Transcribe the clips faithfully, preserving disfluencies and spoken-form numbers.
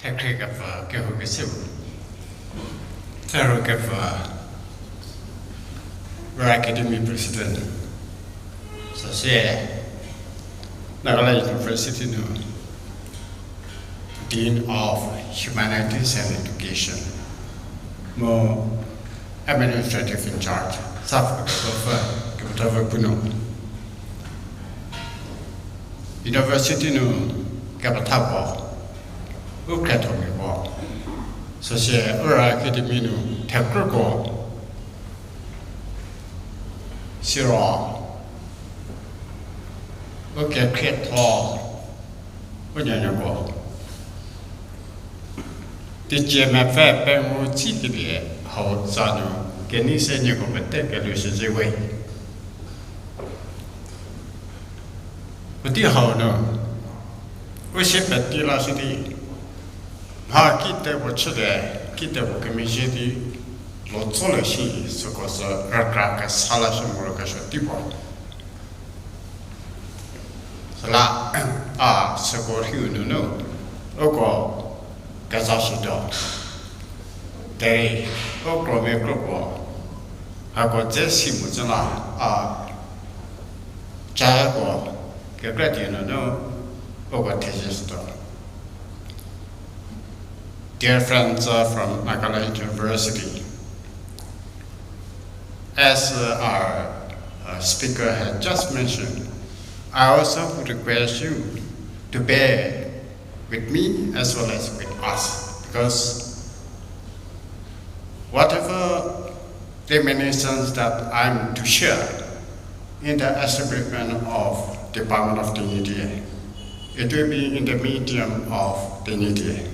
Thekhrie kepfü kehou kesiu, thero kepfü, Ura Academy President, süsie Nagaland University nu Dean of Humanities and Education, mu Administrative in charge, safü kepfü, kepethapfü pu nu. University nu kepethako, u khriethomiako, süsie Ura Academy nu thekrüko, siro u kekhrietho, u nuonuoko, teicie mepfü pengou tsikelie hau za nu kenei se nieko pete kelushüzhie we. Puotei hau nu, u sie peti lashü di, mha kitepuo chülie, kitepuo kemezhie di, lotsolie shi, süko sü rükra kesa lashü morokesuo tei puo. Süla, a, süko rhiu nunu, uko kezashütuo. Derei, u kromia kropuo, hako dze si mozü la, a, cako kekra die nunu, uko thezhie shütuo. Dear friends, uh, from Nagaland University, as, uh, our, uh, speaker had just mentioned, I also would request you to bear with me as well as with us, because whatever reminiscence that I'm to share in the establishment of Department of Tenyidie, it will be in the medium of Tenyidie.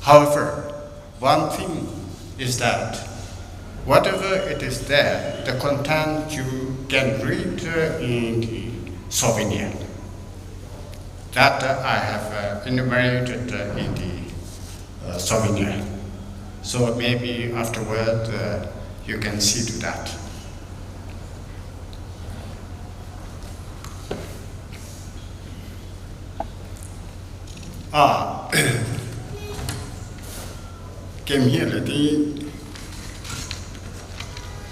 However, one thing is that whatever it is there, the content you can read, uh, in the souvenir that, uh, I have, uh, enumerated, uh, in the, uh, souvenir. So maybe afterward, uh, you can see to that. A, kemhielie di,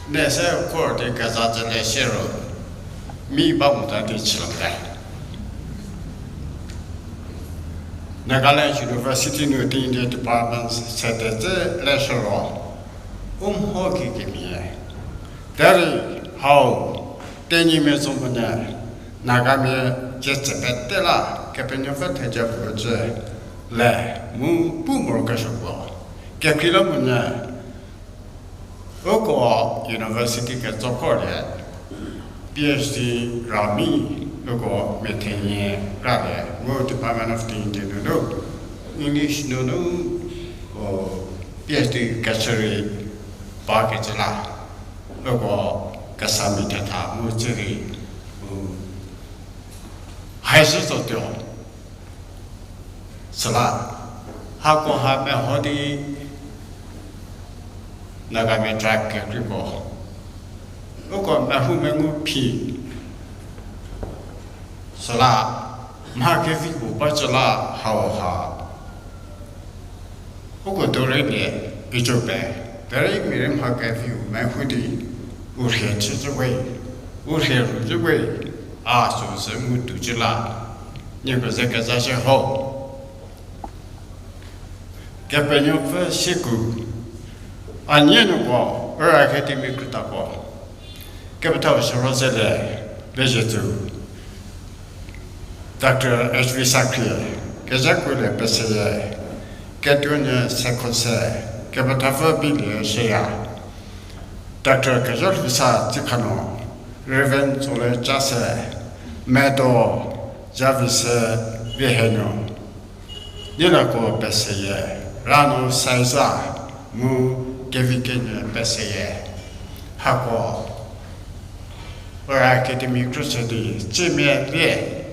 ne se court di keza tsülie siro, mi ba mota di chülamta. Nagaland University nu Tenyidie department sede tsü leshü ro, u mho ki kemhie. Derei hau, Tenyimia zo monyü, Nagamia cie tsü pete la, Kepenuopfü theja puo cü le, mu pu morokesuo puo. Kekreilamonyü, uko university ketso khorlie, PhD ra mi, uko mia thenie kralie, mu Department of Tenyidie nunu, English nunu, o, PhD kechü rei bakecü la, uko kesamia thetha mu tsü rei, u, haizhü zotuo. Süla, hako ha meho di Nagamia tribe kekreiko, uko mehou mengu phi. Süla, mha kevi puo ba cü la hau ha, uko dorei lie, ijo pe, derei mia rei mha keviu mehou di, u rhie chücü we, u rhie rucü we, a süu sü ngu tuocü la, nieko ze kezashü ho. Kepenuopfü siku, a nie nuko, Ura Academy krütako, kepethau shürho zelie, lezhie tsu, Doctor H V Sakhrie, kezhakuolie peseyie, ketuonyü se kho se, kepethapfü bilie shüya. Doctor Kezhalhousa Tsikhano, Reverend Tsole Chase, Medo Javise Vihenu, nieko peseyie, Rano Saiza, mu kevi kenyü peseyie, hako Ura Academy krüshü di cimia lie,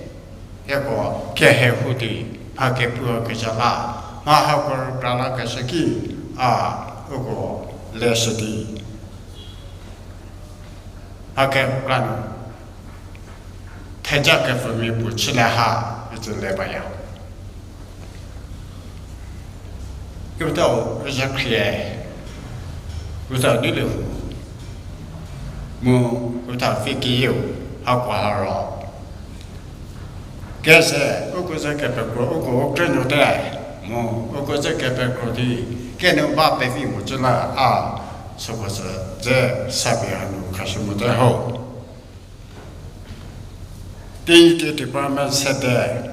hieko kehehou di mha kepuo kezha la, mha hako rükra lakeshü ki, a, uko leshü di mha kekra nu theja kepfümia puo chülie ha, icü le baya. Kepethau rüzha khrie, kepethau neilie hu, mu kepethau vi kiyieu, hakoha ro kese, uko ze kepekro, uko u krünuote, mu uko ze kepekro di, kenu ba pevi mocü la a, süko sü dze sapie hanu khashü mote ho. Tenyidie department sede,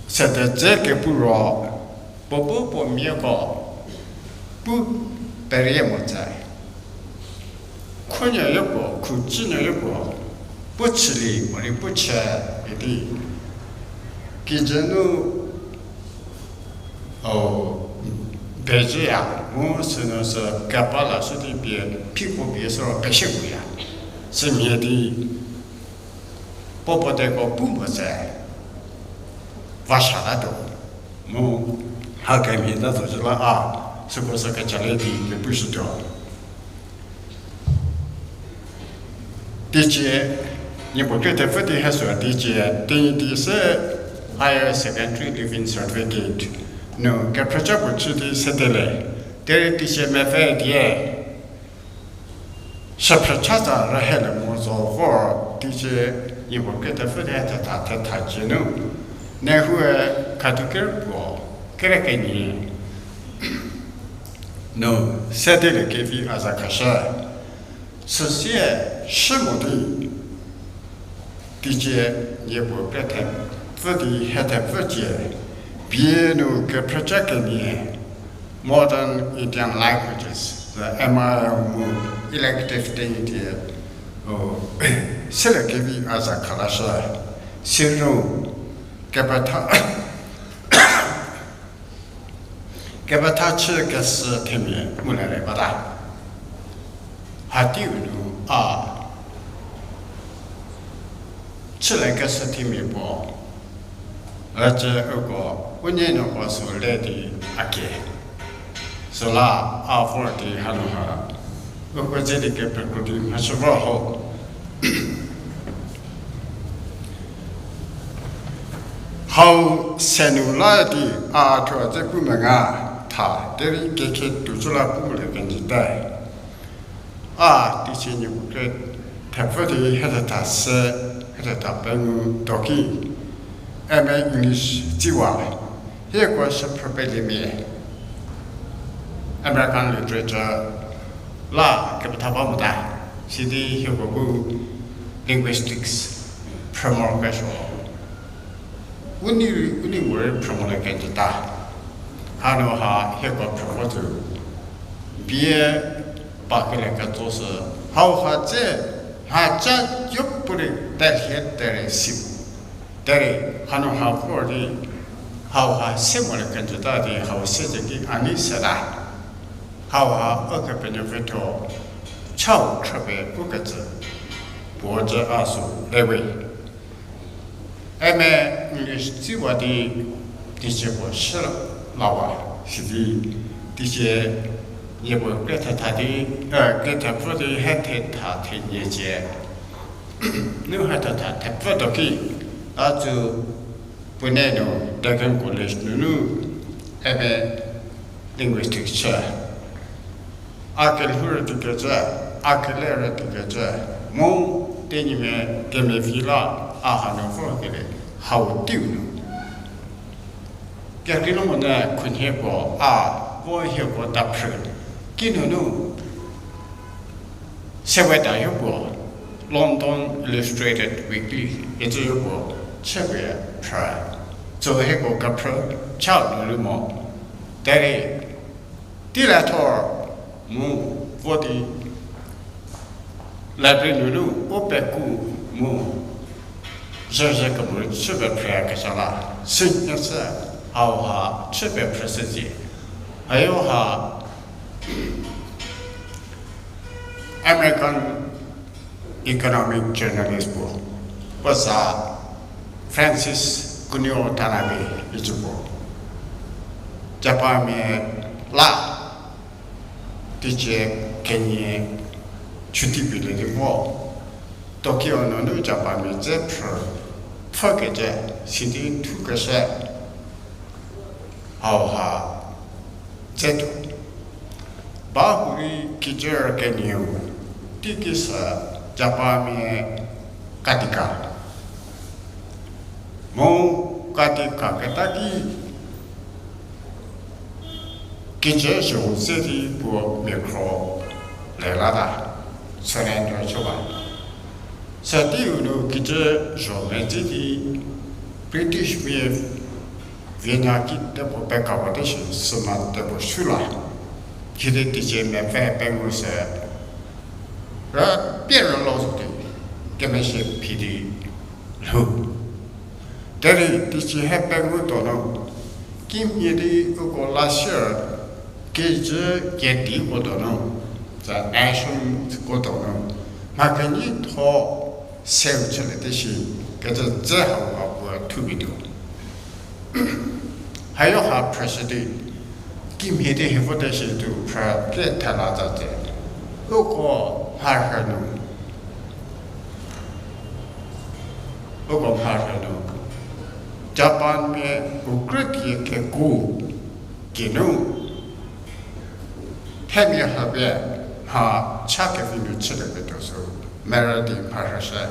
sede dze kepu ro, puo bu puo miako pu perie mo tse. Khunuoyo puo, khucünuoyo puo, pu chülie morei pu chü idi. Kijü nu, o, pezhüya, mu sünu sü keba lashü di pie, phiko pie süro peshükuoya. Sümhie di, puo puo deko pu mo tse, vasha latuo. Mu, hakemhie ta zo zhü la a, süko sü kecha le di kepushütuo. Teicie, niepuo krie thepfü di hesü teicie, Tenyidie se Higher Secondary Leaving Certificate nu kephrücha puo chü di sede le, derei teicie mepfü die, shüphrü chatsa rühele mo zo vor teicie, niepuo krie thepfü di thetha thetha cie nu, Nehru-e khadu ker puo, kere kenie nu sede le kevi a za khashü. Süsie shü mo di, teicie, niepuo krie thepfü di hie thepfü cie, B A nu kephrücha kenie, Modern Indian Languages, the M I L mu elective Tenyidie, o, sele kevi a za khalashü, siro kepetha kepetha chü keshü themia ngu lele bata. Hatieu nu a chülie keshü themia puo, ücü uko, u nie nuoko sü le di a kie. Süla a vor di hanu ha, uko ze di kepekro di mhachü vor ho. Hau se nu la di a thuo dze pu menga tha, derei kekhe tuo cü la pu le kenjüte. A teicie, niepuo krie thepfü di hie thetha se, hie thetha pengou tuo ki, M A English tsiwa, hieko shüphrü peliemia American literature la kepetha ba mota, sidi hieko bu linguistics phrü morokesuo. U nei, u nei morei phrü mo le kenjüta. Hanu ha hieko phrü vo tsu, B A pa kelie ketso sü, hauha dze, mhaca yopuorei telhie terei si. Derei hanu ha vor di, hauha se mo le kenjüta di hau se ze ki a nei seta. Hauha Ukepenuopfü thuo chau khrüpie pukecü puo cü a sü lewe. M A English tsiwa di teicie puo shü lawa, sidi teicie, niepuo krie thetha di, eh, krie thepfü di hie thetha thenie cie nu hie thetha thepfü tuo ki, a tsü Pune nu Deccan College nunu M A Linguistics chü. A kelhou rüdikecü, a kele rüdikecü, mu Tenyimia kemevi la a hanu vorkelie hau teiu nu kekreilamonyü khunhie puo a vo hieko ta phrü kinunu sewe ta yopuo, London Illustrated Weekly icü yopuo chüpie phrü. Tsü hieko kephrü chau nu lu mo. Derei teile thor mu vo di library nunu u peku mu zhüzhü kemo chüpie phrüyakezha la, sünyüshü hauha chüpie phrüshücie. Hayo ha American economic journalist puo, puo za Francis Kunio Tanabe icü puo, Japanmia la teicie kenie chuti pielie di vo, Tokyo nunu Japanmia dze phrü pfhükecü sidi thukeshü hauha tsetuo. Ba hurei kijü rükenieu teiki sü Japanmia kadika. Mu kadika keta ki kijü zho se di puo miakhro le lata, surrender chü ba. Sü teiu nu kijü zho medzi di British mia Vienna ki tepuo pekawate shi süma tepuo shu la. Kidi teicie mepfü pengou sü rüpie rülo zo di kemeshie phi di lhou. Derei teicie he pengou donu kimhie di uko la sier kijü kediko donu, za nation ko donu mha kenyitho seu chüliete shi kecü dze hauha puo thupie tuo. Hayo ha phrüshü di kimhie di hie vote shi tuo phrü ke thela za tse. Uko mharhü nu, uko mharhü nu Japanmia u krütie keku geinu themia hapie mha cha kevi nu chülieketuo sü merü di mharhüshü.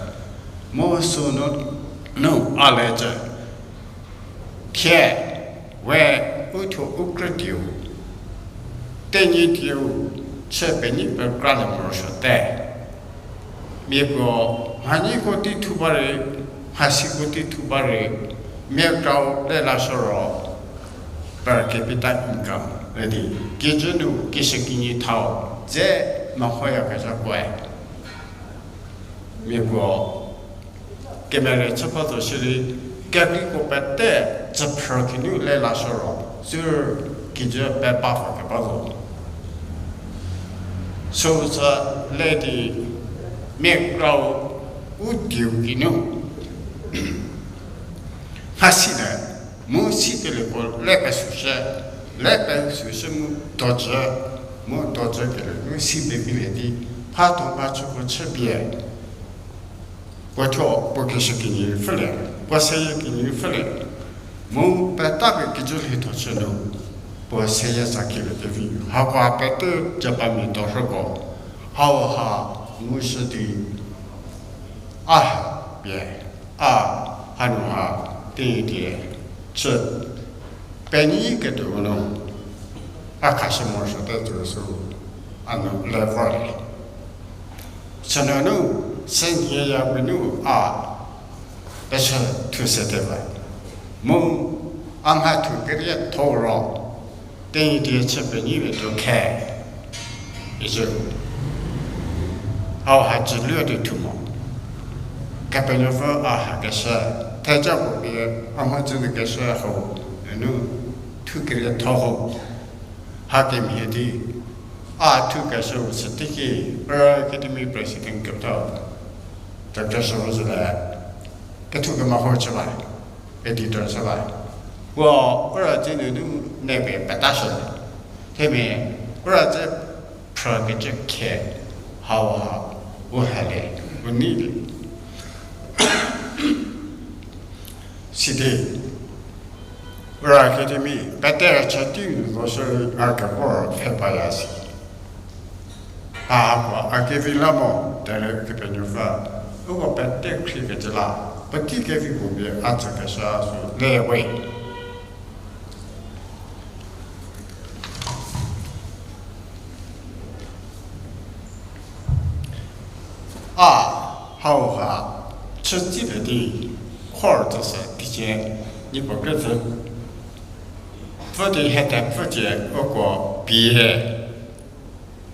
Mu sünu, nu a le cü thie we uthuo u krütieu, Tenyidieu chü penyi pekra le morosuote. Miapuo mhanyiko tei thu ba rei, mhasiko tei thu ba rei, mia krau le lashü ro per capita income le di kijü nu kishükinyi thau dze mehoyakezha puoe. Miapuo kemere chü ba zo shierei, kekriko pete tsüphrü kinu le lashü ro, sür kijü pe ba pfü keba zo. Süu sü le di mia krau u dieu kinu mhasi le, mu si kelieko le pesüshü, le pesüshü mu dojü, mu dojü kelieko si pevilie di, mhatho mhachüko chüpie puo thuo puo kishükinyi pfhülie, puo seyie kinyi pfhülie, mu petapie kijü lhitho chü nu puo seyie za kilie kevi. Hako pete Japanmia dorhüko hauha ngushü di a ha pie, a hanu ha tei die chü penyi ketuo nu a khashü morosuote zo sü a nu le vorlie. Sünunu, sünhie ya menu a pechü thu sete ba. Mu a mhathu kerietho ro, Tenyidie chü penyi vituo khe, icü hauha cü lü di thu mo. Kepenuopfü a hakeshü, theja puo pie a mhodzü nu keshü hau, nunu thu kerietho ho. Hakemhie di a thukeshüu süteiki, Ura Academy President kepethau Doctor Shürhozelie kethu kemako chü ba, editor chü ba. Puo Ura dze nunu ne pie petashü. Themia Ura dze phrükecü khe hauha u halie, u neilie. Sidi Ura Academy pete chü teiu nu zo shü a kevor pfhe baya si. A hako a kevi la mo, derei Kepenuopfü uko pete khriekecü la, puotei kevi puo pie a tsükeshü sü le we. A hauha chütsile di khor tsüshü teicie, nieko kre pfü, pfü di hete pfücie uko pie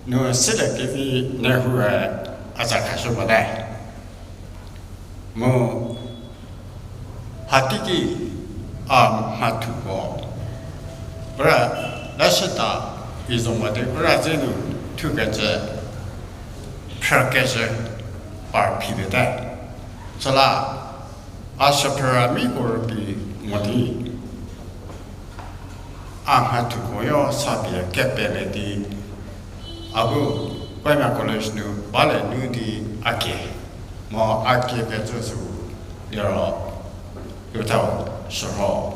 nu sile kevi nehoue a za khashü mote. Mu hateiki a mhathuko Ura leshüda izo mo di Ura dze nu thukecü phrükecü par philiete. Süla a shüphrümiko rübei mo di a mhathuko yo sapie kepele di a bu Kohima College nu bale nu di a kie, mo a kiekecü sü liro Utau Shürho.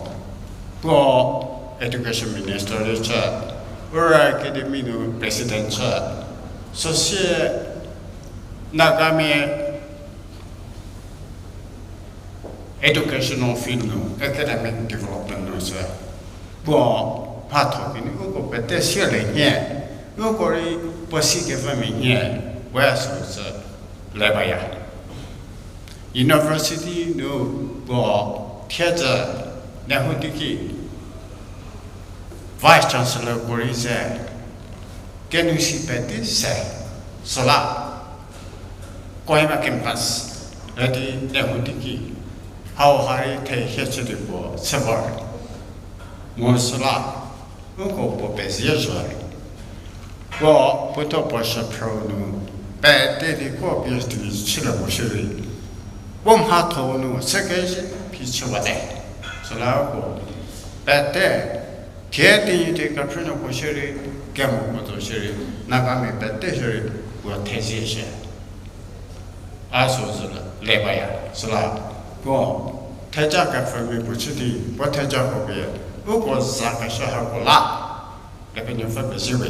Puo Education Minister di chü, Ura Academy nu President chü, süsie Nagamia educational field nu, academic development nu sü, puo mhatho kinu uko pete silie nhie, uko rei puo si kevümia nhie, we süu sü le baya. University nu puo thiedzü Nehru teiki Vice Chancellor puorei ze, kenu si peti se, süla Kohima campus üdi Nehru teiki hauha rei thehie chü di puo chü vor. Mu süla uko puo pezie zhü. Puo puotho puo shüphrü nu pete di ko PhD chülie mo shierei, puo mhatho nu sekezhü phi chüwate. Süla uko pete thie Tenyidie kephrünuoko shierei, kemo puo zo shierei, Nagamia pete shierei puo thezie shie. A süu zü le baya, süla puo theja kepfümia puo chü di, puo thejako pie uko za keshü hako la Kepenuopfü pezie we.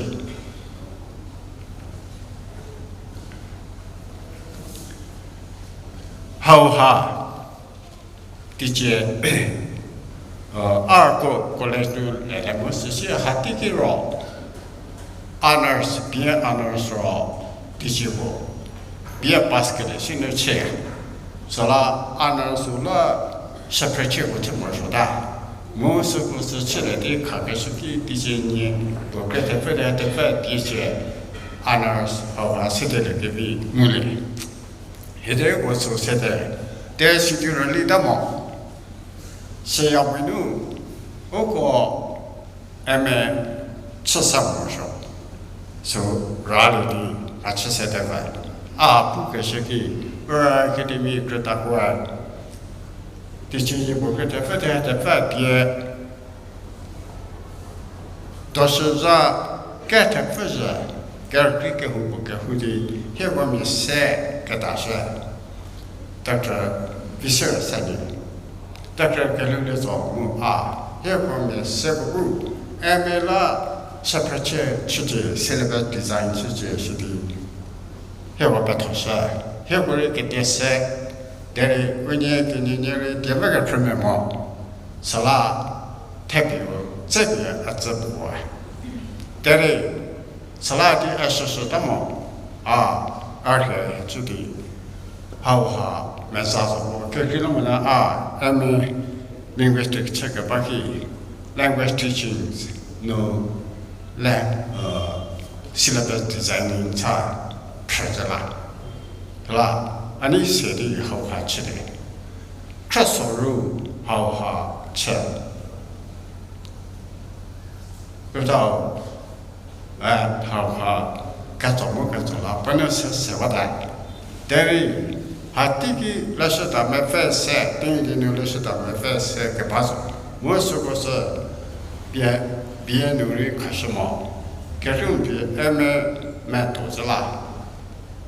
Hauha teicie, a ko college nu lele mo süsie hateiki ro honours, B A honours ro teicieko B A pass kelie si nu chüya. Süla honours sü la shüphrücie puo chü morosuota. Mu süko sü chülie di khakeshü ki teicie nie puo kre thepfü le thepfü teicie honours hauha sedelie kevi ngulie. Hiedeko sü sede, te sidi rülita mo. Süya puo nu, uko M A chüsa morosuo. Sü ralie di a chü sede va. A pukeshü ki, Ura Academy krütakoe teicie nie puo kre thepfü le thepfü pie doshüzha kethepfü zhü, kerükrie kehou puo kehou di, hieko mia se ketashü, Doctor Visir Sani, Doctor Kelhoulie Zo mu a, hieko mia se puo bu, M A la shüphrücie chücie, syllabus design chücie shidi hieko pethoshü, hieko rei kete se, derei unie kenienie rei diemvü kephrümia mo, süla thepie u tsepie a tsü puo. Derei süla di a shüshüta mo, a, a rhie chü di, hauha meza zo mo, kekreilamonyü a, M A linguistic chü keba ki, language teaching nu le, syllabus designing cha phrüzhü la. La, a nei se di hauha chülie. Khrüso ru hauha chü. Kutau, e, hauha ketso mu ketso la puo nu se sewata. Derei, hateiki leshüda mepfü se, Tenyidie nu leshüda mepfü se keba zo. Mu süko sü pie, pie nu rei khashü mo. Kerhei pie M A medo zhü la.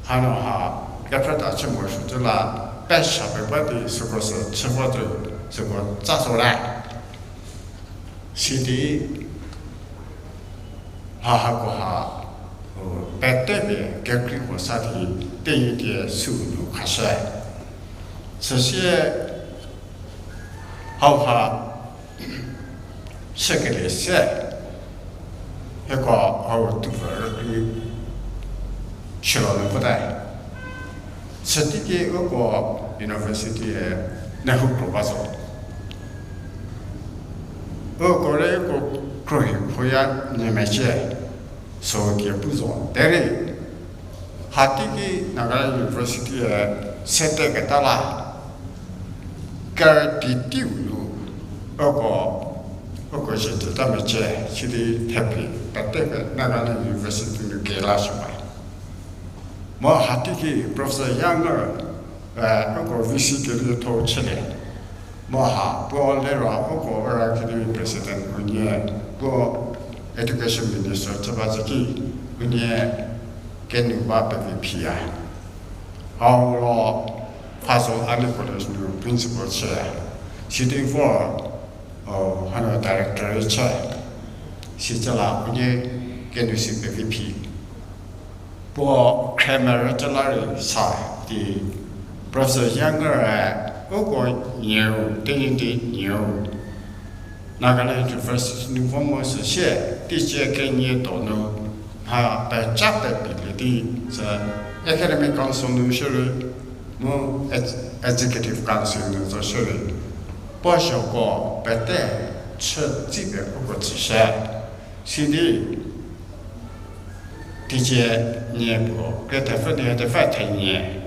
Hanu ha, kephrüta chü morosuo zhü la, pesha peba di süko sü chü vo zhü, süko tsa so le. Sidi, ha hakoha, u, petepie kekreiko sa di, Tenyidie süu nu khashü. Süsie, hauha, shükelie se, hieko hau tuo rükrei chülo nu vote. Süteiki uko university-e Nehru kro ba zo. Uko rei uko krohi khoya nyü mecie, sü die pu zo. Derei, hateiki Nagaland University-e seteketa la, kerü di teiu nu, uko, uko zhütuota mecie, sidi thepie, petepie Nagaland University nu kela shü ba. Mu hateiki Professor Younger, e, uko V C kelietho chülie. Mu ha, puo liro uko Ura Academy President unie, puo Education Minister chü ba zhü ki, unie kenu ba pevi phiya. Hau ro Fazl Ali College nu principal chü. Sidi vor, o, hanu director chü. Sicü la unie kenu si pevi phi. Puo khremerü cü la rei sa di Professor Younger-e uko nieu, Tenyidie nieu Nagaland University nu vo mo süsie, teicie kenie donu mha peca pepilie di sü Academic Council nu shierei, mu ex-, Executive Council nu zo shierei, puo zhoko pete chü tsipie uko tsüshü. Sidi teicie nie puo kethepfü di kethepfü thenie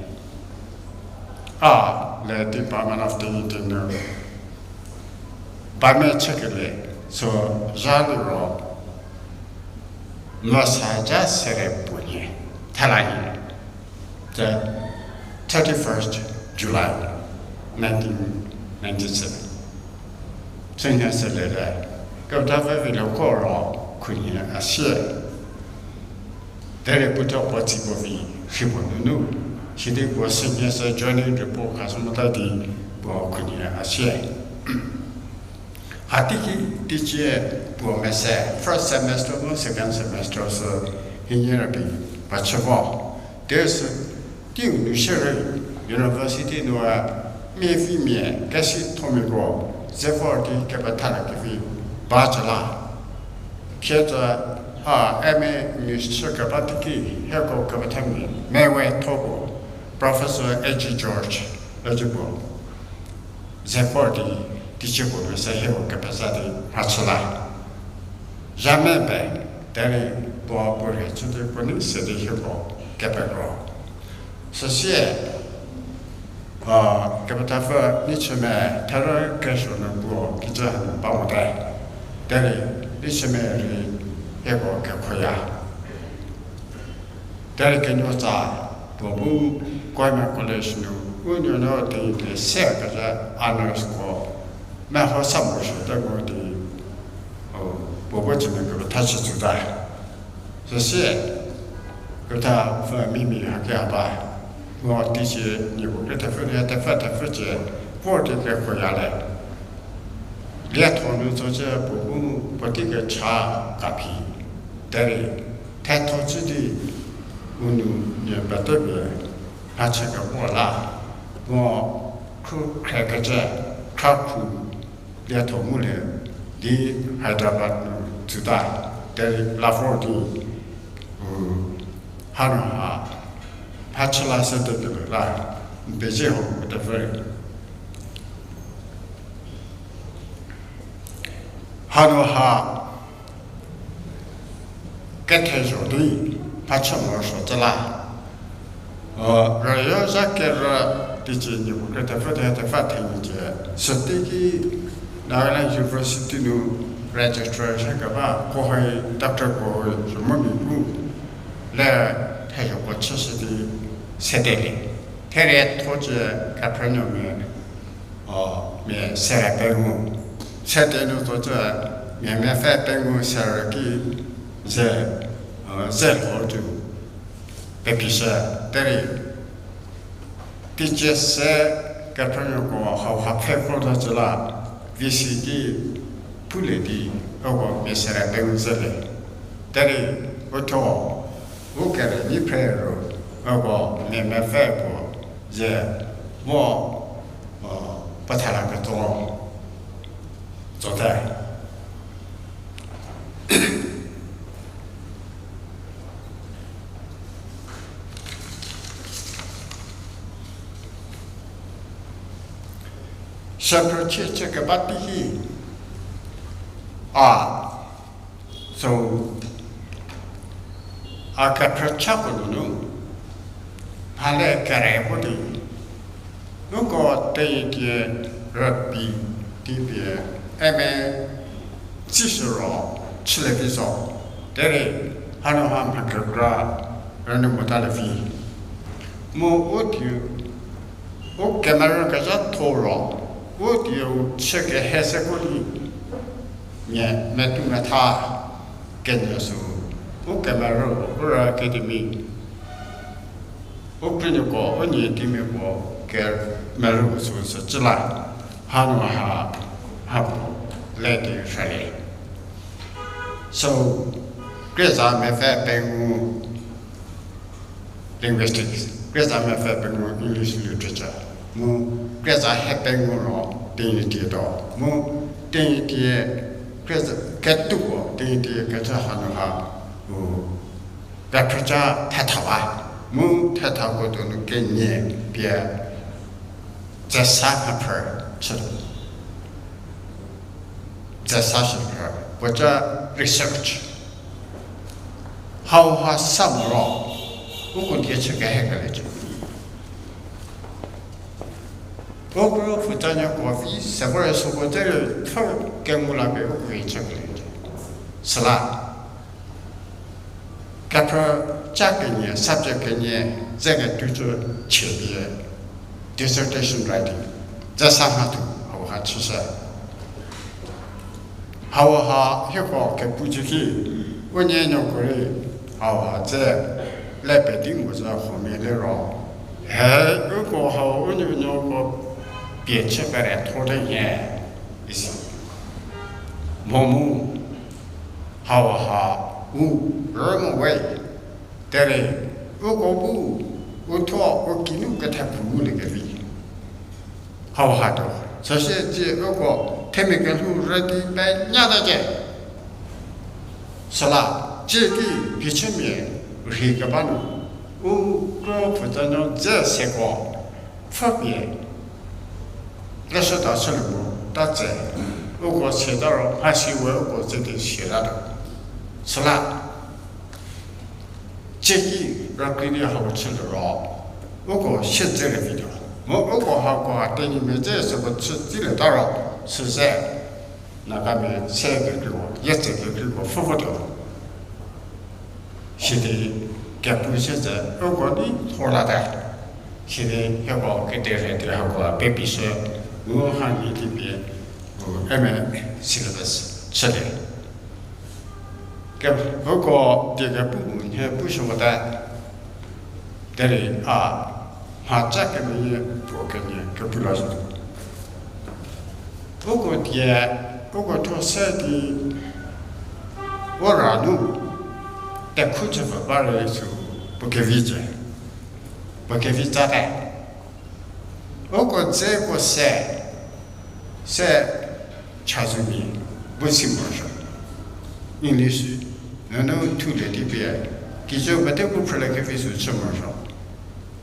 a le Department of Tenyidie nu ba mechükelie, sü zha liro mesa ja sere puo nie, thela nie, the thirty-first July nineteen ninety-seven. Chünyü sü lele, kepethapfü Vileko ro khunhie a sie. Derei puo thuo puo tsiko vi rhi puo nunu, sidi puo sünie sü joining report khashü mota di puo khunhie a sie. Hateiki teicie puo mese first semester mu second semester sü hienie rübei pa chü vo. Derei sü teiu nu shierei university nu a mia vi mia kesi thomiako ze vor di kepetha kevi ba cü la. Khie tsa ha M A English chü keba teiki hieko kepethamia mewe tho puo Professor A G George, A G puo ze vor di teicie puo mese hieko kepeza di mhachü la. Zha me be, derei puo puo rhie chü di puo nei se di hieko kepekro. Süsie, a, kepethapfü Neichüme therü kesuo nu puo kijü hanu ba mote. Derei Neichüme rei hieko kekhoya. Derei kenuotsa puo bu Kohima College nu u nuonuo Tenyidie se kezha honoursko meho sa morosuote mu di, o, puo bu cünu kepetha chü tsüta. Süsie, kepethapfü Mimi haki ha ba, mu teicie nie puo kethepfü di kethepfü thepfü cie vor di kekhoya le. Lietho nu tsocü puo bu puotei kecha kaphi. Derei thetho chü di u nou nie petepie mhachü kevor la, mu khrukhre kecü khrakhru lietho ngulie di Hyderabad nu tsüta. Derei la vor di, u, hanu ha mhachü la se tepie la, n pezie ho kepethapfü. Hanu ha kethezho di mhachü morosuo cü la. Rüyo zha kerü teicie nie puo kethepfü di kethepfü thenie cie süteiki Nagaland University nu registrar shü keba Kohei, Doctor Kohei Zhumomia bu le thezhoko chüshü di sedelie. Therie tho cie kephrünuomia, o, mia sere pengou. Sede nu tsocü mia mepfü pengou serü ki ze, o, ze lho tuo pepishü. Derei teicie se kephrünuoko hauha pfhe kro tho cü la, V C ki pulie di uko mia sere pengou zelie. Derei u thuo u kerü nyi phre ro uko mia mepfü puo ze vo, o, pethala ketso tsote. Shephrüchie chü keba tei hi, a, so, a kephrüchako nunu mhale kere vo di, uko Tenyidie rübei di pie M A tsishü ro chülie vi zo. Derei hanu ha mha kekra rünyü mota le vi. Mu u dieu, u kemerü kezhatho ro, u dieu chü kehe se ko di, mia metu metha kenyü sü, u kemerü, Ura Academy u krünuoko, u nie teimiako kemerü sü sü cü la, hanu ha, ha puo le di rhalie. So, krie za mepfü pengou linguistics, krie za mepfü pengou English literature, mu krie za hie pengou ro Tenyidie tuo, mu Tenyidie krie za ketuko Tenyidie kecü hanu ha, u, kephrücha thetha ba, mu thethako donu kenie pie, dzesa mhaphrü chü dzesa shüphrü, puoca research. Hauha sa moro, uko die chü kehekeliecie. Uko pfutsanuoko vi se vor süko dze rei pfü kengu la pie uko chükeliecie. Süla kephrücha kenie, subject kenie, dze ketucü chie pie dissertation writing, dzesa mhathu hauha chüshü. Hauha hieko kepu cü ki, unie nuoko rei hauha dze le pedi mo zü huomia liro, he, uko hau unie nuoko pie chü pere thor te nhie, isi. Mo mu, hauha u rü mo we, derei uko bu u thuo u kinu kethepfu nguliekevi. Hauha tuo, süsie tsie uko themia kelhou rüdi penyatacie. Süla, tsie ki phichümia rhei keba nu, u kro pfutsanuo dze seko pfhüpie leshüda chülie mo ta tse, uko siata ro mhasi we uko tsü di siatatuo. Süla, tsie ki rükrie di hau chülie ro, uko siedze rei vituo. Mu uko hako ha Tenyimia dze süko chü tsilieta ro, süse Nagamia se kekreiko, yietse kekreiko pfhü votuo. Sidi kepu se tse uko di thor late. Sidi hieko kederhe di hako pepishü, mu ha nyi di pie, u, M A syllabus chülie. Ke, uko die kepu mu nhie pushü mote. Derei a mhaca kemeyie puo kenie kepu la zo. Uko die, uko thuo se di u ra nu tekhu chüpfü ba rei sü puo kevi tse, puo kevi tsate. Uko dzeko se, se chazou mia bu si morosuo. English nunu thulie di pie, kijü pete pu phrülie kevi sü chü morosuo.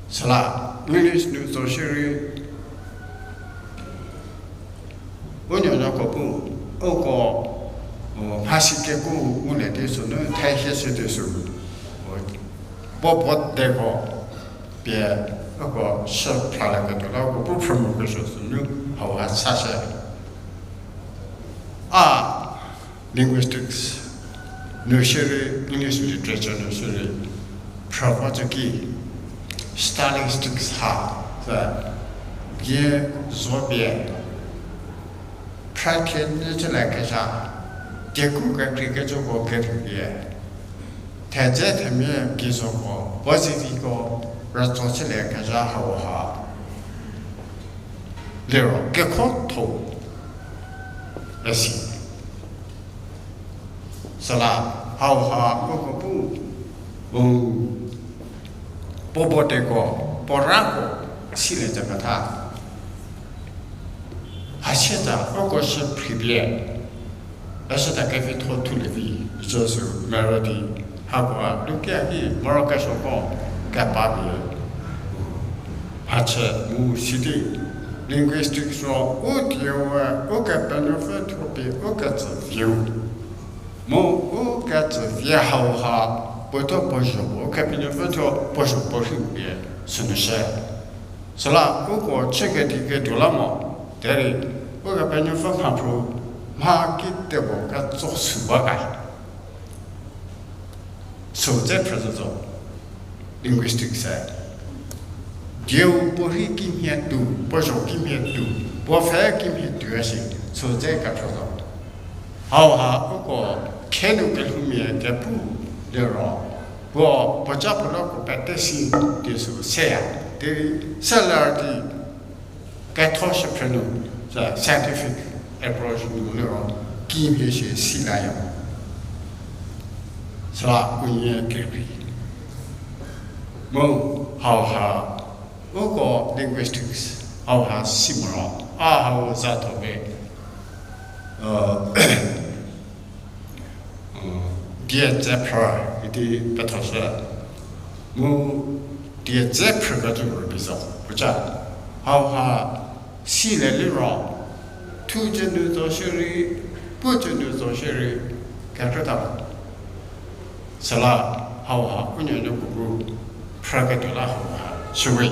Süla English nu zo shierei, u nuonuoko bu, uko, u, mhasi kekuo ngulie di sünu thehie shü di sü, u, puo puo deko pie uko shü phralieketuo la uko pu phrü mokesuo sünu hauha sashü. A linguistics nu shierei, English literature nu shierei, phrü vo tsü ki, stylistics ha, se, die zo pie, phrü thie nyü chüliekezha, dieku kekreikecüko kerhie, thedze themia geizoko, puo ziviko, rütso chüliekezha hauha liro kekhotho, esi. Süla hauha uko bu, u, puo puo deko, puo rako, silie tse metha. Hasieta uko shü phripie, üshüta kevitho thulie vi, zo sü mero di, hakoa lukia ki morokesuoko kepapie mhachü mu sidi, linguistics ro u dieu we Ukepenuopfü thuo pie u ketsü vieu. Mu u ketsü vie hauha, puothuo puo zho puo Ukepenuopfü thuo puo zho puo rhei pie sünu shü. Süla uko chü kediketuo la mo, derei Ukepenuopfü mhaphru mha kitepuo ketso sü ba ga sü dze phrü zo zo, linguistics se. Dieu puo rhei kimhie tuo, puo zho kimhie tuo, puo pfhe kimhie tuo a shi, sü dze kephrü zo. Hauha uko khenu kelhoumia kepu liro, puo puoca puo la puo pete si di sü seya, derei selar di ketho shüphrü nu, scientific approach nu liro, kimhie shie si laya. Süla unie kerhei. Mu hauha, uko linguistics, hauha si moro, a hau za tho be, die dze phrü idi pethoshü. Mu die dze phrü kecü rübei zo, puoca. Hauha, silie liro, thu cü nu zo shierei, pu cü nu zo shierei, kekrüta. Süla hauha unuonuoko bu phrüketuo la hauha chüwe.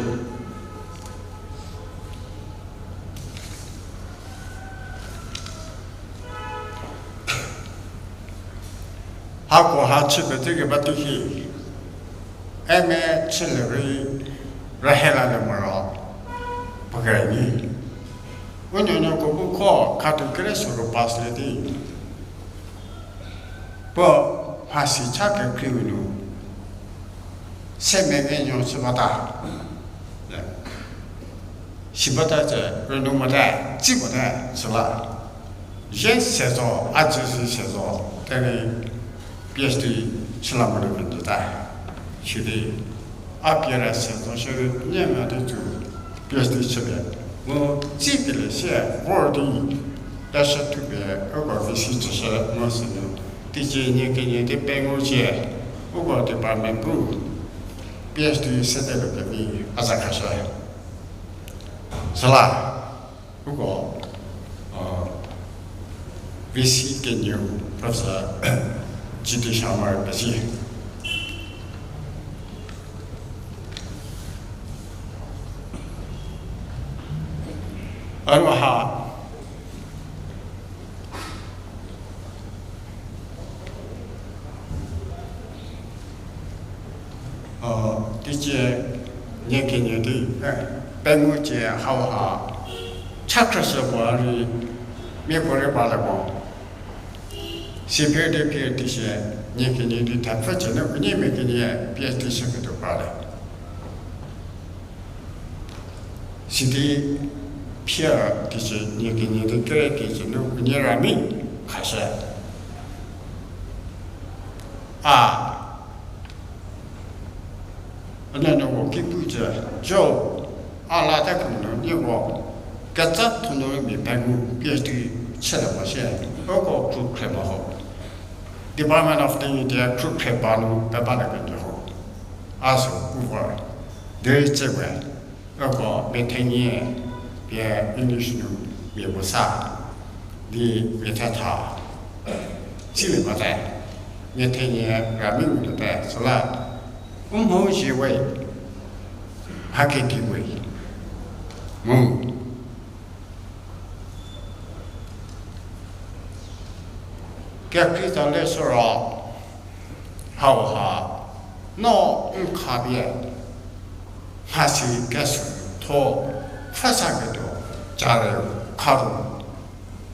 Hakoha chüpie tsükeba teiki, eme chülie rei rühelalie moro, puo kerei nyi. Unuonuoko bu kho khatu kere suru pass lie di, puo mhasi cha kekreiu nu, se meme nuo chü bata. Si bata tse, rünu mote, tsi mote, süla. Zie se zo, a cü si se zo, derei PhD chüla mole kenjüta. Sidi, a pie re se zo shierei nie mia di tsu PhD chüpie. Mu tsi pielie sie vor di, leshü thupie, uko VC tsüshü mu sünu. Teicie nie kenie di pengou cie, uko department bu PhD sede lo kevi a za khashü. Süla, uko, VC kenieu, Professor G D Sharma pesi. Aroha, teicie nie kenie di, pengou cie hauha, cha khrüshü puo rei, miapuorei parlie mo. Sipie di pie teicie, nie kenie di thepfü cie nu kenie mia kenie PhD shüketuo parlie. Sidi pie teicie nie kenie di kere teicie nu kenie ra mi khashü. A, a nuonuoko ki pu cü, jo, a la ta kenu nieko, ketsa thonu mia pengou PhD chülie mo sie, uko kru khre mo ho. Department of the India kru khre ba nu pe balie kenjü ho. A sü u vor, derei tsewe, uko mia thenie pie English nu mia puo sa, di mia thetha, silie mote, mia thenie ra mi ngulie te, süla, u mho zie we, mha kedi we, mu kekrei tsa le süro, hauha, no n khapie, mhasi kesü tho, pfhüsaketuo, care, kharu,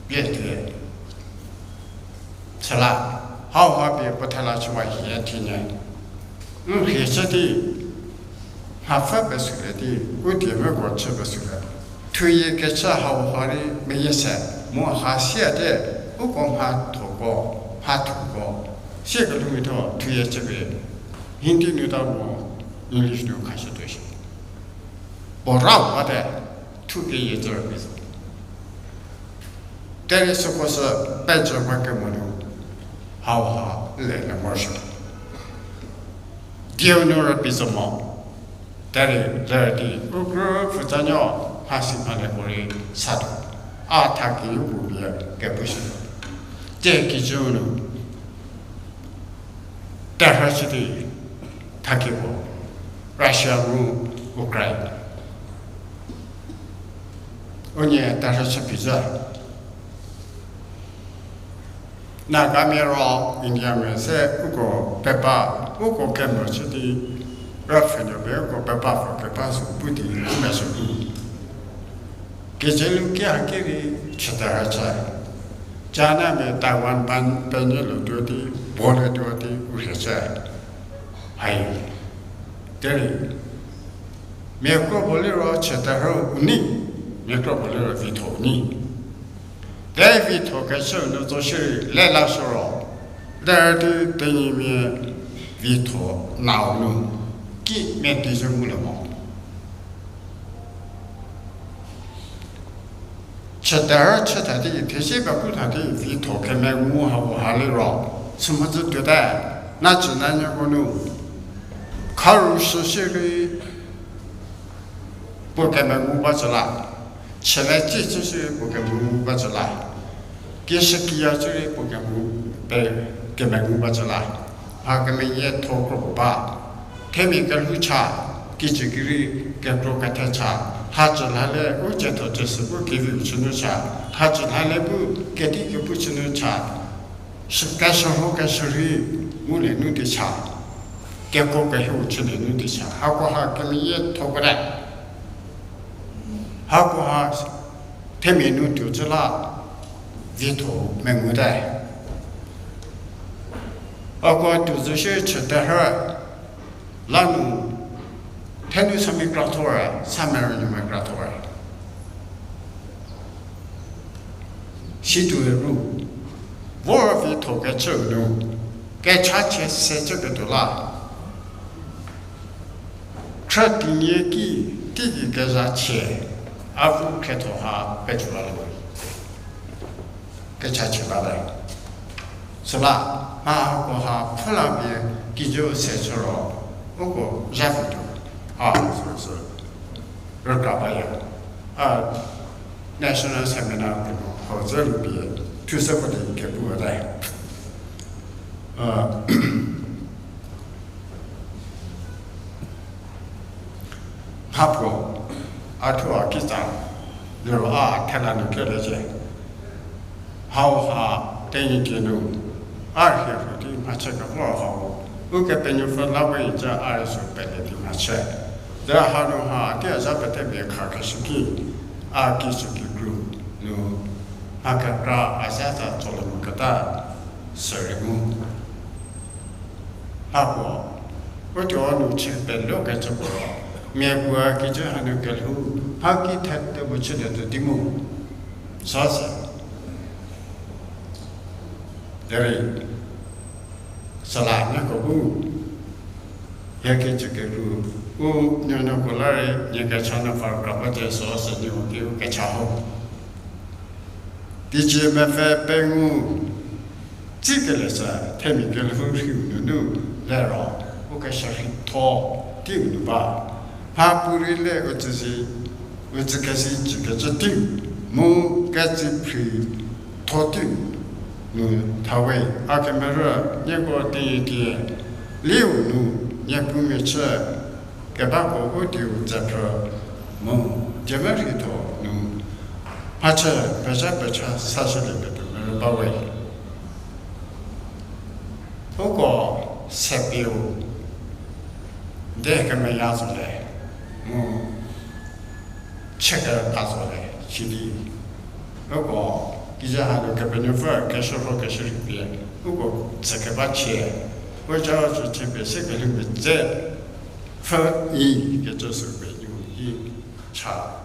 pie die. Süla, hauha pie puo thela chüwa hie thinyü. N hie chü di, mhapfü pesülie di, u die meko chü pesülie. Thuyie kechü hauha rei meyie se, mu ha siate, uko mhathoko, mhathuko, sie kelhou mitho thuyie chüpie, Hindi nu ta mo, English nu khashütuo shi. Puo ra bate, thu keyie tsü rübei zo. Derei süko sü pejü ba kemo nu, hauha le le morosuo. Dieu nu rübei zo mo. Derei ler di u krü pfutsanuo, mhasi mhale puorei satuo. A thakiu puo pie kepushü. Tsie kijü nu terhü chü di thakie puo, Russia mu Ukraine. Unie terhü chü phi zhü. Nagamia ro Indiamia se uko peba, uko kemo chü di, rüpfhünuo pie uko peba pfü keba sü pu di u meshü pu. Kejelu ki haki rei chüterhü chü. Chinamia Taiwan ban penyü lutuo di, bo lutuo di u rhie chü. Hai. Derei mia kro puo liro chüterhü u nei, mia kro puo liro vitho u nei. Te vitho kechü nu zo shierei le lashü ro, Derei di Tenyimia vitho nau nu ki mia di zhü ngulie mo. Chüterhü chütha di, thesi peku tha di vitho kemengu hau ha liro, sümhodzü tuote, na cü na nyüko nu, kharu shüshürei puo kemengu ba cü la, chüle tsie chüshürei puo kemengu ba cü la, kieshükiya shürei puo kemengu, pe, kemengu ba cü la, mha kemeyietho kro puo ba, themia kelhou cha, kijü kiri, kekro kethe cha, hacü lhale u cetho cesü bu keviu chünu cha, hacü lhale bu kedi kepu chünu cha, shü-, keshürho keshürhei ngulie nu di cha, keko kehieu chülie nu di cha, hakoha kemeyietho kere. Hakoha themia nu tuo cü la vitho mengu te. Ako tuo zü shie chüterhü la nu, thenu sami krathor, samerü nu me krathor. Situo ru, vor vitho kechü nu, kechachie se chüketuo la, khrü tinie ki, teigei kezhachie, a vu khrietho ha petuo la le. Kechachie ba le. Süla, mha hako ha pfhü la pie kijü se chü ro, uko zha pfü tuo. A, sü, sü. Rükra baya. A, National Seminar ko hau zü lu pie, thuse ko di kepu te. A, mhapuo, a thuo a kitsa, liro a thela nu kele cie. Hauha Tenyidie nu, a rhie rhu di mhachü kevor hau, Ukepenuopfü la we cü a rei sü pele di mhachü. Ze hanu ha tei a zha pete pie khakeshü ki, a kisu kikru nu, mha kekra a zha za tsolie moketa, sürei mu. Mhapuo, u tuo nu chü pelokecü puo, mia puo kijü hanu kelhou, mha ki thete mu chülie tuo di mu. Süsü. Derei, süla nieko bu, hie kijü kikru, u nuonuoko la rei nie kecha nu phar kra ba cie süsü nieko ki u kecha ho. Teicie mepfü pengou, tsikelie sü themia kelhou rhiu nunu lero, u keshürheitho teiu nu ba. Mhapuorei le u tsüsi, u tsükesi cükecü teiu, mu ketsüphritho teiu nu thawe, a kemerü nieko Tenyidie, liu nu, niepumia chü, kebako u dieu tsephrü, mu, jümerheitho nu, mhachü pezha pecha sashülie ketuo merü ba we. Uko sepieu, de kemeya zo le, mu, chü keta zo le, sidi. Uko, kijü hanu Kepenuopfü keshürho keshürhei pie, uko tsü keba chie, u ja cü chü pie se kelhou pie dze, pfü i kecü sü pie u ki cha.